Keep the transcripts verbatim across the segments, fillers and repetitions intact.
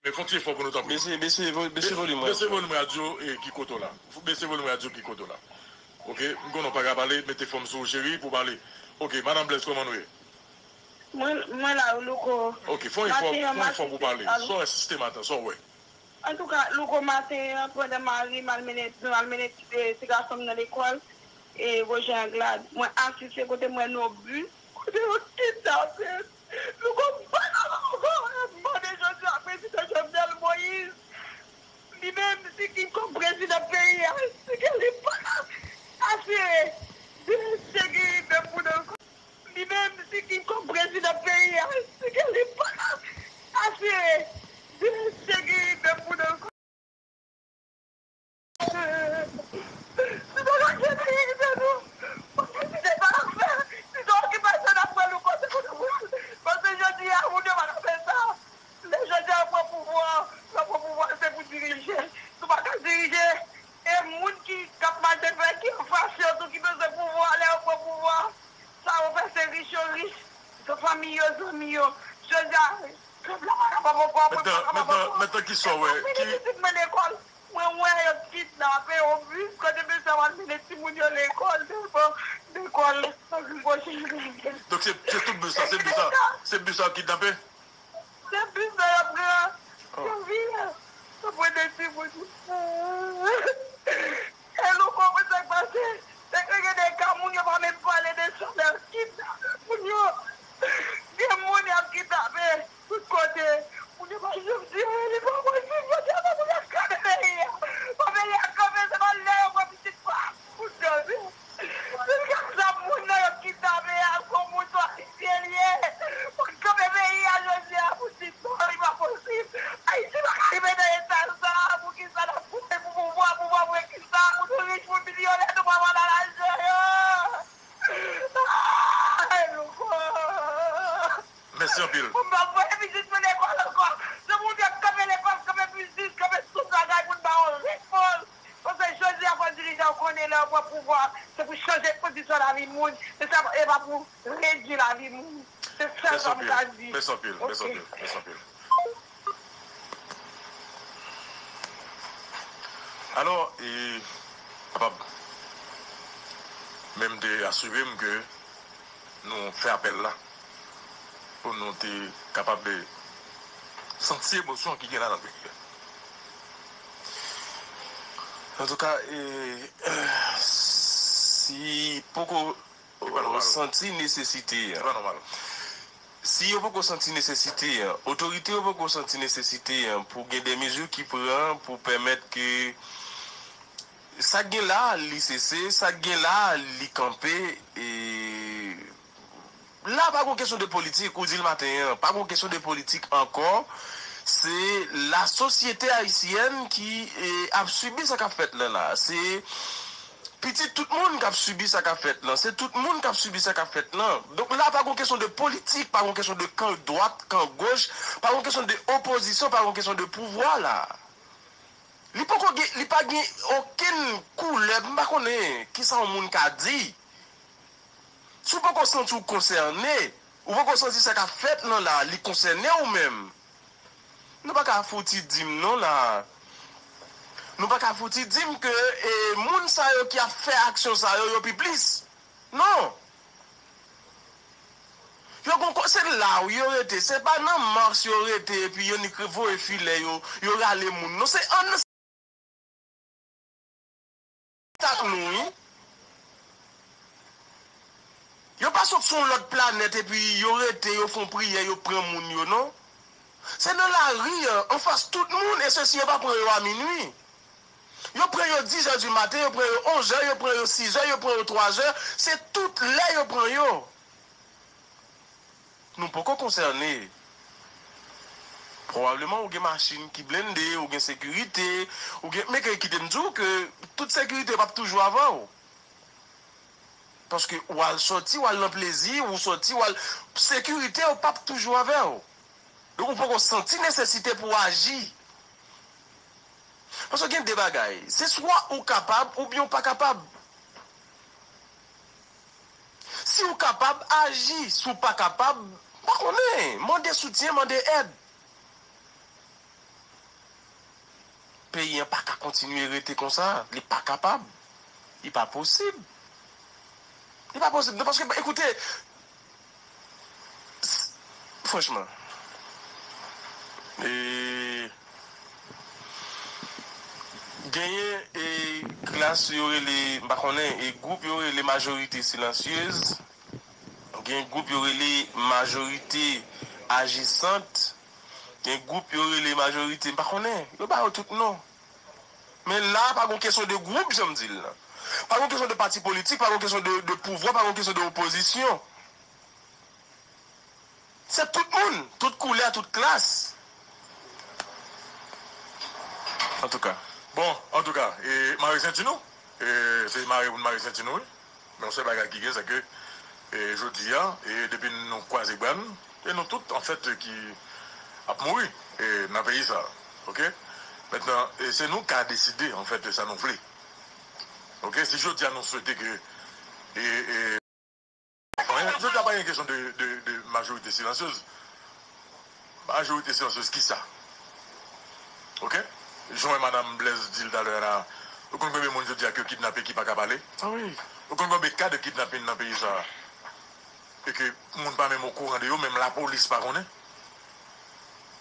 Men fè yon ti efò pou nou, tanpri. Bese, bese vo-, bese volim radyo. Bese volim radyo, e, ki kote w la. Bese volim radyo ki kote w la. Oke, m konnen w pa ka pale, mete fòm sou ou, cheri, pou w pale. Oke, Madanm Blaise, kòman nou ye? Mwen, mwen la, wi, Louko. Oke, fè yon efò, fè yon efò pou w pale. Sa w wè sistè maten, sa w wè? Antouka, Louko, maten an, pandan mari m al mennen, nou al mennen ti, ti gason m nan lekòl, e Roger Anglade, mwen asiste kote m wè nan yon bis, kote yo kidnape Louko, m pa nan Louko, e m mande jodi a prezidan Jovenel Moïse, li menm si ki kòm prezidan peyi a, si ke li pa ka asire de sekirite pou nou, li menm si ki kòm prezidan peyi a, si ke li pa ka asire de sekirite pou nou. Si nou pa gen sekirite nou, paske si se pa afè, si se okipasyon n ap pran nou kote pou nou pran, paske jodi a, moun yo pa ka fè sa. Lè jodi a yo pran pouvwa, yo pran pouvwa se pou dirije. Si w pa ka dirije, e moun ki, k ap mache fè, ki anfas yo tou, ki bezwen pouvwa, lè yo pran pouvwa, sa yo fè se rich yo rich, se fanmi yo, zanmi yo. Jodi a, pèp la pa kapab ankò, mwen pa kapab ankò. Mentnan, mentnan, mentnan, kisa w wè? Mwen pitit mwen lekòl, mwen wè yo kidnape yon bis kote mesye yo al mennen timoun yo lekòl, devan lekòl Anri Pwosyen. Donk se, se tout bis la, se bis la, se bis la yo kidnape? Se bis la yo pran. Yo vire. Yo pran de timoun. E nou konprann sa k pase. Se ke gen de ka moun yo pa menm pale de sa lè yo kidnape moun yo. Gen moun y ap kidnape tout kote. Moun yo pa janm di anyen, li pa posib. Jodi a, fò moun yo kanpe peyi a. Fò peyi a kanpe, se pa lè yo pran pitit pa moun yo. Piga sa moun nan yo kidnape a, se yon moun, se yon ayisyen li ye. Pou l kanpe peyi a jodi a, pou di non, li pa posib. Ayiti pa ka rive nan eta sa a. Poukisa n ap kouri pou pouvwa, pouvwa pou kisa? Pou nou rich, pou milyonè, nou pa pral al achte yo. Ay, Louko. Mèsi anpil. Pou m pa voye pitit mwen lekòl ankò. Se pou moun yo kanpe lekòl, kanpe biznis, kanpe tout bagay pou n ba yo repons. Paske jodi a, fò dirijan yo konnen lè yo pran pouvwa, se pou chanje kondisyon lavi moun. Se sa, e pa pou redui lavi moun. Se sèl sa m ka di. Mèsi anpil, mèsi anpil, mèsi anpil. Alò, e, kapab, men m te asire m ke nou fè apèl la pou nou te kapab, e, santi emosyon ki gen la nan peyi a. Antouka, e, si poko santi nesesite a, si yo poko santi nesesite a, otorite yo poko santi nesesite a pou gen de mezi ki pran pou pèmèt ke sa k gen la, li sese, sa k gen la, li kanpe, e la, pa gon kesyon de politik, ou di l maten an, pa gon kesyon de politik ankò. Se lasosyete ayisyèn ki, e, ap sibi sa k ap fèt lan la. Se pitit tout moun k ap sibi sa k ap fèt lan. Se tout moun k ap sibi sa k ap fèt lan. Donk la, pa gon kesyon de politik, pa gon kesyon de kan dwat, kan goch, pa gon kesyon de opozisyon, pa gon kesyon de pouvwa la. Li poko gen, li pa gen okenn koulè, m pa konnen kisa yon moun ka di. Si w poko santi w konsène, ou poko santi sa k ap fèt lan la, li konsène w menm. Nou pa ka fouti di m non la. Nou pa ka fouti di m ke, e, moun sa yo ki ap fè aksyon sa yo, yo pi plis. Non. Yo gon ko-, se la wi yo rete. Se pa nan mas yo rete epi yo nik voye filè yo, yo rale moun. Non, se anndan tak nou, wi. Yo pa sot sou yon lòt planèt epi yo rete, yo fè yon priyè, yo pran moun yo, non. Se nan lari an, anfas tout moun, e sesi yo pa pran yo a minui. Yo pran yo dis è di maten, yo pran yo onz è, yo pran yo sis è, yo pran yo twa è, se tout lè yo pran yo. Nou poko konsène. Pwobableman ou gen machin ki blende, ou gen sekirite, ou gen, men ke kite m di w ke tout sekirite p ap toujou avè w. Paske w al sòti, w al nan plezi, ou sòti, w al, sekirite w p ap toujou avè w. Donk ou poko santi nesesite pou w aji. Paske gen de bagay. Se swa ou kapab oubyen ou pa kapab. Si w kapab, aji. Si w pa kapab, pa konnen. Mande soutyen, mande èd. peyi an pa ka kontinye rete konsa. Li pa kapab. Li pa posib. Li pa posib. Non, paske, ekoute, franchman, e, genyen, e, klas yo rele, m pa konnen, e, gwoup yo rele majorite silansyez, gen gwoup yo rele majorite ajisant, gen gwoup yo rele majorite, m pa konnen, yo ba yo tout non. Men la, pa gon kesyon de gwoup, jan m di l lan. Pa gon kesyon de pati politik, pa gon kesyon de, de pouvwa, pa gon kesyon de opozisyon. Se tout moun, tout koulè, tout klas. Antouka. Bon, antouka, e, mare senti nou. E, se mare pou n mare senti nou, wi. Men yon sèl bagay ki gen, se ke, e, jodi a, e, depi nou kwaze bra n, e nou tout, anfèt, ki ap mouri, e, nan peyi sa a. Oke? Mentnan, e, se nou k ka deside, anfèt, sa nou vle. Oke? Si jodi a nou swete ke, e, e, jodi a pa gen kesyon de, de, de majorite silansyez. Majorite silansyez kisa? Oke? Jan wè madanm Blaise di l talè a la, ou konn konbyen moun jodi a ke yo kidnape ki pa ka pale? Ah wi. Ou konn konbyen ka de kidnapin nan peyi sa a? E ke moun pa menm okouran de yo, menm lapolis pa konnen.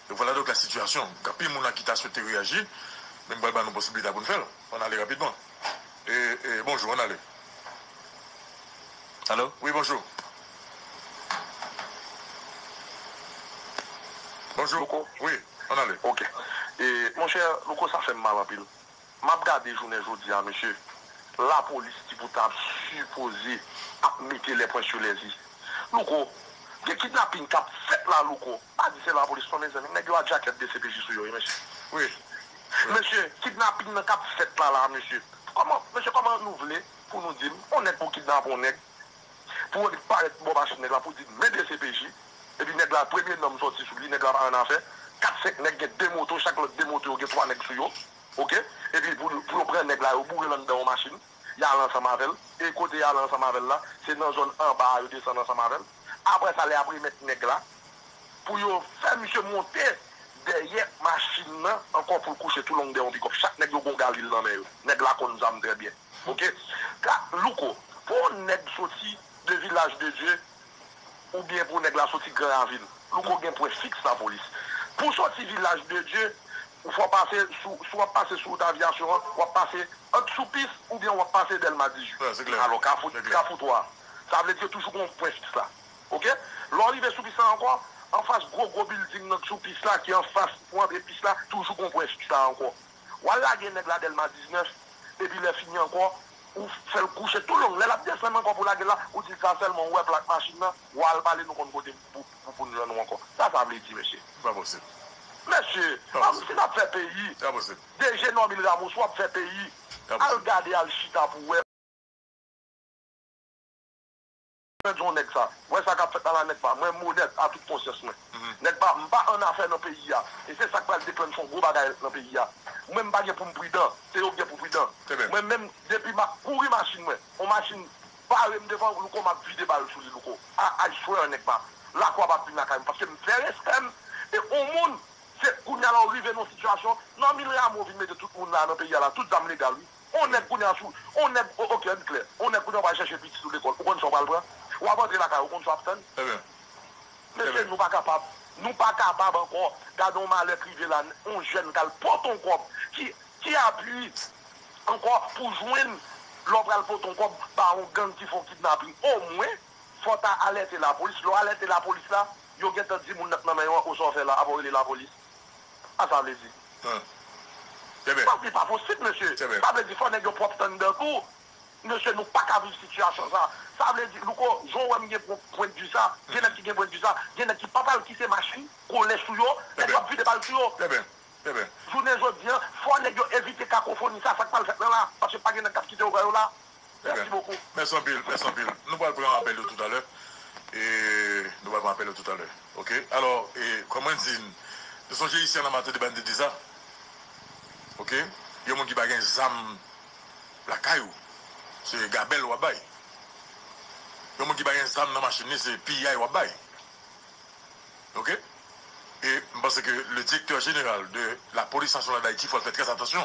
Donk, voilà donc la situation. Gen anpil moun la ki ta swete reyaji, men m pral ba nou posibilite a pou n fè l. Ann ale rapidman. E, e, bonjou, ann ale. Alo? Wi, bonjou. Bonjou. Louko? Wi, ann ale. Ok. E, monchè, Louko, sa fè m mal anpil. M ap gade jounen jodi a, mesye, lapolis ki pou ta sipoze ap mete les points sur les i. Louko, gen kidnapin k ap fèt la, Louko. Pa di se lapolis non, mezanmi. Nèg yo a djakèt D C P J sou yo, wi, mesye. Wi. Mesye, kidnapin nan k ap fèt la, la, mesye. Kòman, mesye, kòman nou vle pou nou di m, on nèg pou kidnape on nèg, pou yo parèt bò machin nèg la, pou di, men D C P J, epi nèg la, premye nonm sòti sou li, nèg la pa annafè, kat, senk nèg, gen de moto, chak lòt de moto yo gen twa nèg sou yo, oke? Epi pou, pou yo pran nèg la, yo boure l anndan yon machin, y al ansanm avè l, e kote y al ansanm avè l la, se nan zòn anba a yo desann ansanm avè l. Apre sa, lè y ap remèt nèg la, pou yo fè misye monte dèyè machin nan ankò pou l kouche tou long dèyè yon pikòp. Chak nèg yo gen yon galil nan men yo. Nèg la konn zam trè byen. Oke? Ka, Louko, pou yon nèg soti de Vilaj de Dye, oubyen pou nèg la soti Gran Ravin, Louko gen pwen fiks lapolis. Pou soti Vilaj de Dye, ou fò pase sou, si w ap pase sou wout Avyasyon an, w ap pase ant Soupis oubyen w ap pase Dèlma dizuit. Wè, se klè. Alò, Kafou, se klè. Kafou twa. Sa vle di yo toujou gen yon pwen fiks la. Oke? Lè w rive sou pis la ankò, anfas gwo gwo bilding nan sou pis la, ki anfas pou antre pis la, toujou gen yon pwen fiks la ankò. W al lage nèg la Dèlma diznèf, epi lè fini ankò, ou fè l kouche tou long. Lè l ap desann ankò pou lage l la, ou di l sa sèlman, ou wè plak machin nan, w al pale nou konn kote pou, pou, pou n jwenn ou ankò. Sa sa vle di, mesye? Pa posib. Mesye, pa posib. Si n ap fè peyi, pa posib. D G Normil Rameau, si w ap fè peyi, pa posib. Al gade, al chita pou w wè. Mwen di yon nèg sa, wè sa k ap fèt la la, nèg pa, mwen m onèt a tout konsyans mwen. Mhm. Nèg pa, m pa annafè nan peyi a. E se sa k pral deklanche yon gwo bagay nan peyi a. Mwen m pa gen pou m pridan, se yo k gen pou pridan. Trè byen. Mwen menm, depi m ap kouri machin mwen, yon machin pare m devan Louko, m ap vide bal sou li, Louko. A, I swear, nèg pa. Lakwa p ap vin lakay mwen, paske m fè respè m. E yon moun, se kounye a la w rive nan yon sitiyasyon, Normil Rameau vin mete tout moun la nan peyi a la, tout zam legal, wi. On nèg kounye a sou, on nèg, o-, oke, ann klè. On nèg kounye a w pral chèche pitit ou lekòl. Ou konn sa w pral pran? W ap antre lakay ou, ou konn sa w ap tann? Trè byen. Mesye, nou pa kapab. Nou pa kapab ankò. Gade yon malè k rive la, on jèn k al pote yon kòb, ki, ki api ankò pou jwenn lè w pral pote yon kòb ba yon gang ki fè yon kidnapin. Omwen, fò w ta alète lapolis. Lè w alète lapolis la, yo gentan di moun nan k nan men yo an, o sa w fè la, apa w rele lapolis. A sa vle di. Trè byen. Paske li pa posib, mesye. Trè byen. Sa vle di fò nèg yo pwòp anndan tou. Mesye, nou pa ka viv sitiyasyon sa. Sa vle di, Louko, jan w wè m gen pwen, pwennvi sa, gen nèg ki gen pwennvi sa, gen nèg ki pa pral kite machin kole sou yo, nèg yo ap vide bal sou yo. Trè byen. Trè byen. Jounen jodi a, fò nèg yo evite kakofoni sa, sa k pral fèt lan la, paske pa gen nèg k ap kite yo la. Mèsi bokou. Mèsi anpil, mèsi anpil. Nou pral pran apèl yo toutalè. E nou pral pran apèl yo toutalè. Oke? Alò, e, kòm mwen di, nou sonje isi an nan maten de bann te di sa. Oke? Yon moun ki pa gen zam lakay ou, se gabèl w ap bay. Yon moun ki pa gen zam nan machin li, se piyay w ap bay. Oke? E m panse ke le directeur général de la police nationale d'Haïti, fò l fè trè atansyon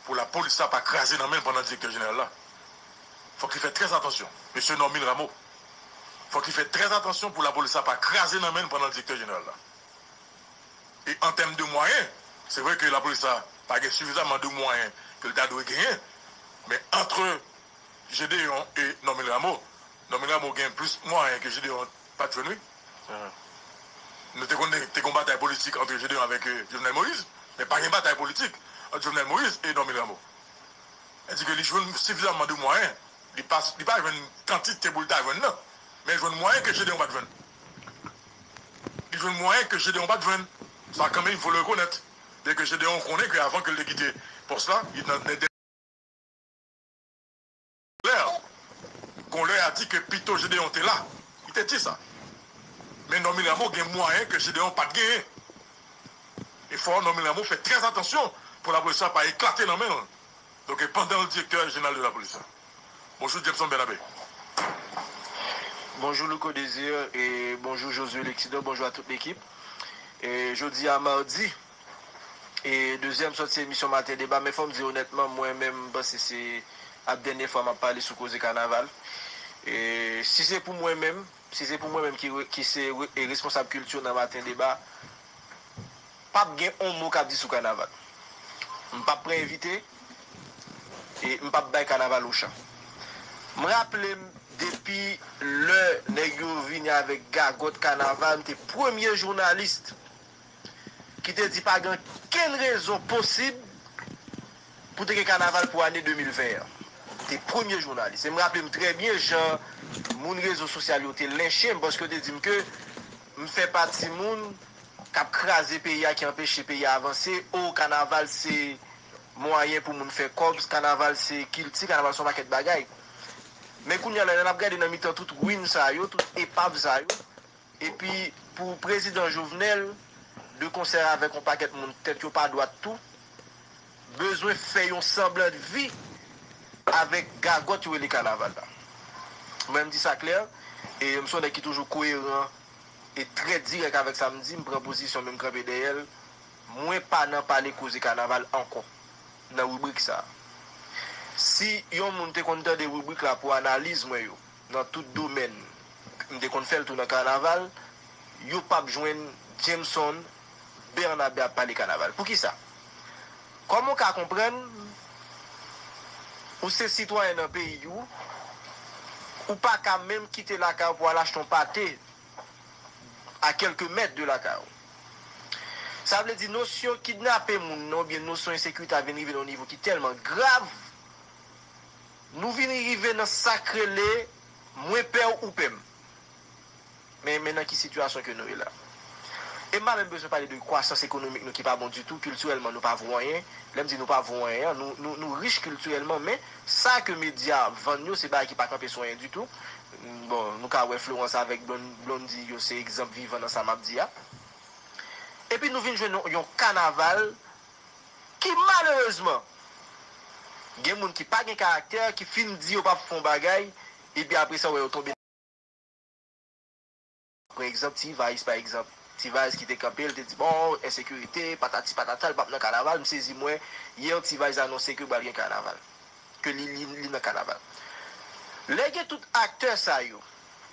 pou lapolis la pa kraze nan men l pandan direktè jeneral la. Fòk li fè trè atansyon. Mesye Normil Rameau, fòk li fè trè atansyon pou lapolis la pa kraze nan men l pandan direktè jeneral la. E an tèm de mwayen, se vre ke lapolis la pa gen sifizaman de mwayen ke l ta dwe genyen, men antre Gédéon e Normil Rameau, Normil Rameau gen plis mwayen ke Gédéon pa t jwenn, wi. Nou te konn te gon batay politik antre Gédéon avèk, euh, Jovenel Moïse, men pa gen batay politik antre Jovenel Moïse e Normil Rameau. Sètadi ke li jwenn sifizaman de mwayen. Li pa, li pa jwenn kantite pou l ta jwenn nan, men li jwenn mwayen ke Gédéon pa t jwenn. Li jwenn mwayen ke Gédéon pa t jwenn. Sa kanmenm, il faut le reconnaître. Byen ke Gédéon konnen ke avan ke l te kite pòs la, li nan, nan, gon lè a di ke pito Gédéon te la. Li te di sa. Men Normil Rameau gen mwayen ke Gédéon pa t genyen. E fò Normil Rameau fè trè atansyon pou lapolis la pa eklate nan men l. Donk, pandan l direktè jeneral de lapolis la. Bonjou, Jameson Bernabé. Bonjou, Louko Désir, e bonjou, Josué Lexidor, bonjou a tout lekip. E jodi a madi, e dezyèm sòti emisyon Maten Deba, men fò m di onètman, mwen menm, m panse se ap dènye fwa m ap pale sou koze kanaval. E si se pou mwen menm, si se pou mwen menm ki, re- ki se re- e responsab kilti nan Maten Deba, p ap gen on mo k ap di sou kanaval. M p ap pran envite, e m p ap bay kanaval ochan. M raple m depi lè nèg yo vini avèk gagòt kanaval, m te premye jounalis ki te di pa gen okenn rezon posib pou te gen kanaval pou ane de mil ven an. M te premye jounalis. E m raple m trè byen jan moun rezo sosyal yo te lenche m, paske yo te di m ke m fè pati moun k ap kraze peyi a, ki anpeche peyi a avanse. O, kanaval se mwayen pou moun fè kòb, kanaval se kilti, kanaval se yon pakèt bagay. Men kounye a la, lè n ap gade nan mitan tout ruin sa yo, tout epav sa yo, epi pou prezidan Jovenel, de konsè avèk yon pakèt moun tèt yo pa dwat tou, bezwen fè yon sanblan de vi avèk gagòt yo rele kanaval la. Mwen, m di sa klè, e m se yon nèg ki toujou koyeran e trè dirèk avèk sa m di, m pran pozisyon, men m kanpe dèyè l. Mwen pa nan pale koze kanaval ankò nan ribrik sa a. Si yon moun te konn tande ribrik la pou analiz mwen yo, nan tout domèn, m te konn fè l tou nan kanaval, yo p ap jwenn Jameson Bernabé ap pale kanaval. Poukisa? Kòman w ka konprann ou se sitwayen nan peyi w, ou pa ka menm kite lakay ou pou al achte yon pate a kèlke mèt de lakay ou? Sa vle di nosyon kidnape moun nan oubyen nosyon ensekirite a vin rive nan yon nivo ki tèlman grav, nou vin rive nan sa k rele mwen pè w ou pè m. Men, men nan ki sitiyasyon ke nou ye la. E m pa menm bezwen pale de kwasans ekonomik nou ki pa bon ditou, kiltirèlman nou pa vo anyen. Lè m di nou pa vo anyen an, nou, nou, nou rich kiltirèlman, men sa ke medya vann yo, se bagay ki pa kanpe sou anyen ditou. Bon, nou ka wè Florence avèk Blon- Blondy yo se egzanp vivan nan sa m ap di a. Epi nou vin jwenn yon, yon kanaval ki malerezman, gen moun ki pa gen karaktè, ki fin di yo p ap fè yon bagay, epi apre sa, wè yo tonbe. Pran egzanp T-Vice, pa egzanp. T-Vice ki te kanpe, l te di, bon, ensekirite, patati patata, l p ap nan kanaval. M sezi, m wè, yè T-Vice anonse ke pral gen kanaval. Ke li, li, li nan kanaval. Lè gen tout aktè sa yo,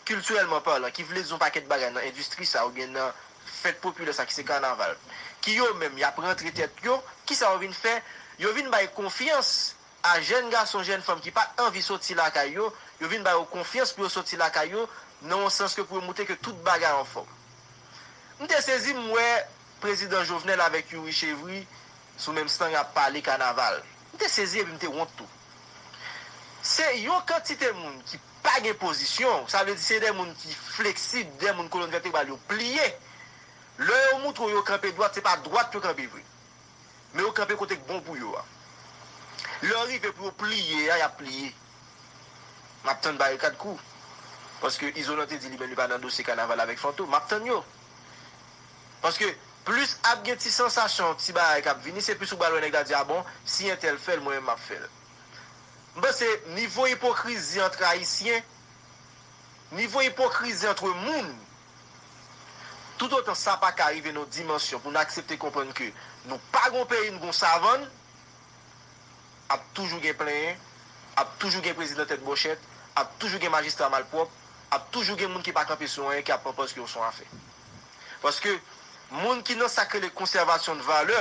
kiltirèlman palan, ki vle di yon pakèt bagay nan endistri sa oubyen nan fèt popilè sa ki se kanaval, ki yo menm y ap rantre tèt yo, kisa yo vin fè? Yo vin bay konfyans a jèn gason, jèn fanm ki pa t anvi soti lakay yo, yo vin ba yo konfyans pou yo soti lakay yo, nan yon sans ke pou yo moutre ke tout bagay anfòm. M te sezi, m wè prezidan Jovenel avèk Youri Chevry sou menm estang ap pale kanaval. M te sezi epi m te wont tou. Se yon kantite moun ki pa gen pozisyon, sa vle di se de moun ki fleksib, de moun kolòn vètebral yo pliye. Lè yo moutre w yo kanpe dwat, se pa dwat yo kanpe vre. Men yo kanpe kote k bon pou yo a. Lè yo rive pou yo pliye a, y ap pliye. M ap tann Barikad kou. Paske Izolan te di li menm li pa nan dosye kanaval avèk Fantom. M ap tann yo. Paske plis ap gen ti sansasyon, ti bagay k ap vini, se plis ou pral wè nèg la di, a bon, si entèl fè l, mwen menm m ap fè l. M panse nivo ipokrizi ant Ayisyen, nivo ipokrizi ant moun, Toutotan sa pa ka rive nan yon dimansyon pou n aksepte konprann ke nou pa gen yon peyi, nou gen yon savann, ap toujou gen plenyen, ap toujou gen prezidan tèt bwòchèt, ap toujou gen majistra malpwòp, ap toujou gen moun ki pa kanpe sou anyen, ki ap pran pòz ke yo se yon afè. Paske moun ki nan sa k rele konsèvasyon de valè,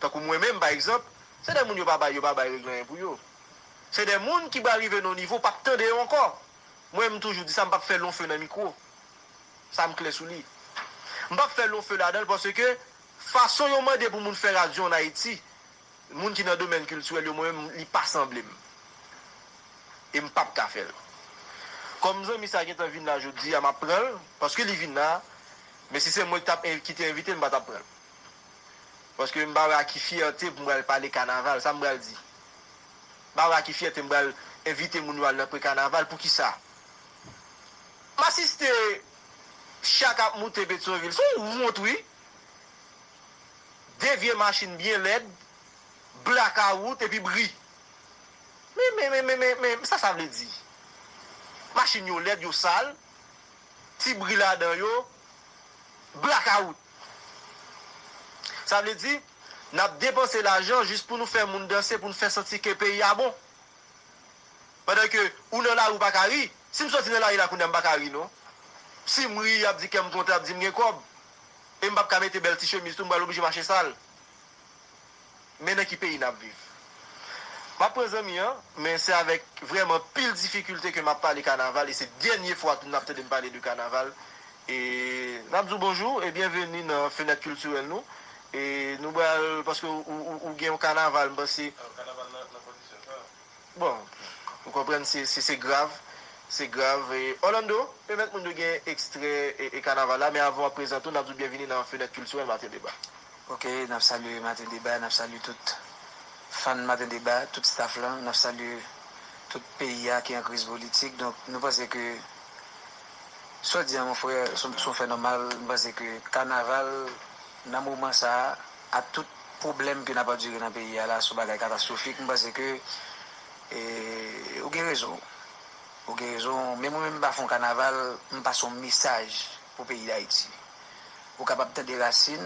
tankou mwen menm, pa egzanp, se de moun yo pa bay, yo pa bay regle anyen pou yo. Se de moun ki pral rive nan yon nivo, p ap tande yo ankò. Mwen, m toujou di sa, m p ap fè lonfe nan mikwo. Sa m klè sou li. M p ap fè lonfe ladan l paske fason yo mande pou moun fè radyo ann Ayiti, moun ki nan domèn kiltirèl yo, mwen menm, li pa sanble m. E m p ap ka fè l. Kòm zanmi sa gentan vin la jodi a, m ap pran l, paske li vin la, men si se mwen ki t ap en- ki te envite l, m pa t ap pran l. Paske m pa wè a ki fyète pou m pral pale kanaval, sa m pral di. M pa wè a ki fyète m pral envite moun yo al nan pre-kanaval, poukisa? M asiste cha k ap moute Petyonvil, se yon wont wi. De vye machin byen lèd, blakawout epi bri. Men, men, men, men, men, men, sa sa vle di? Machin yo lèd, yo sal, ti bri ladan yo, blakawout. Sa vle di, n ap depanse lajan jis pou nou fè moun danse, pou nou fè santi ke peyi a bon. Pandan ke ou nan lari, ou pa ka ri. Si m soti nan lari la kounye a, m pa ka ri non. Si m ri, y ap di kè m kontan, y ap di m gen kòb. E m p ap ka mete bèl ti chemiz tou, m pral oblije mache sal. Men nan ki peyi n ap viv? M ap pran zanmi an, men se avèk vrèman anpil difikilte ke m ap pale kanaval, e se dènye fwa tou n ap tande m pale de kanaval. E n ap di w bonjou e byenveni nan fenèt kiltirèl nou. E nou pral, paske ou, ou, ou gen yon kanaval, m panse. Kanaval nan, nan kondisyon sa? Bon, ou konprann, se, se, se grav. Se grav. E, Orlando, pèmèt moun yo gen ekstrè e, e kanaval la, men avan w ap prezante w, n ap di w byenvini nan Fenèt Kiltirèl Maten Deba. Ok, n ap salye Maten Deba, n ap salye tout fan Maten Deba, tout staff lan, n ap salye tout peyi a ki an kriz politik. Donk, nou panse ke, swadizan, mon frè, se yon, se yon fè nòmal, m panse ke kanaval, nan moman sa a, ak tout pwoblèm ke n ap andire nan peyi a la, se yon bagay katastwofik, m panse ke, e, ou gen rezon. Ou gen rezon. Men mwen menm, m pa fè yon kanaval, m pase yon mesaj pou peyi Dayiti. Ou kapab tande Rasin.